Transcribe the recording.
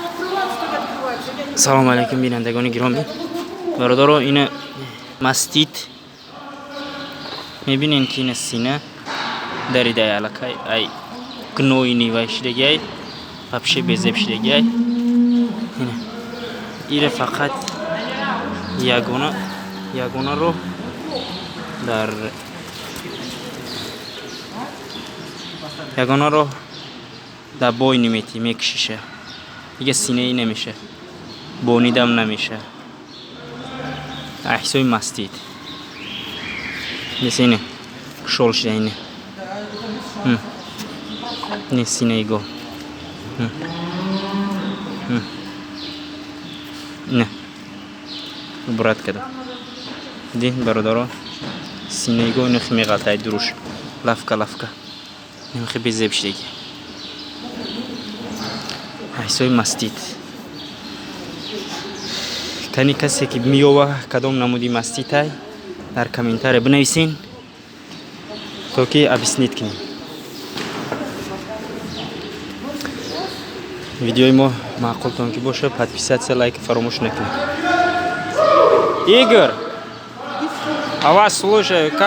Открываться, так открываться. Я не Салому алейкум, бинандагони гиромӣ, бародаро. Ина мастит мебинен, ки ина сина даридай, аллакай ай гнойный вай шидагиай, вообще безеб шидагиай. Ина ира фақат ягона роҳ дар ягона роҳ дар бой неметӣ, мекушиша, дига синаи намеша, бонидам намеша, ҳисоби мастит нест. Ине кушол шида, ине. Не синаи го. Не брат када дин, бародаро, синаи го инахи меғалтай дуруш, лавка лавка, немихи безеб шидаги ҳисоби мастит. Кани касе ки меёва кадом намуди маститай, дар комментария бинависен, то ки объяснить кунем. Видеои мо маъқултон ки боша, подписаться, лайк фаромӯш накунед. Игорь, а вас слушаю, как.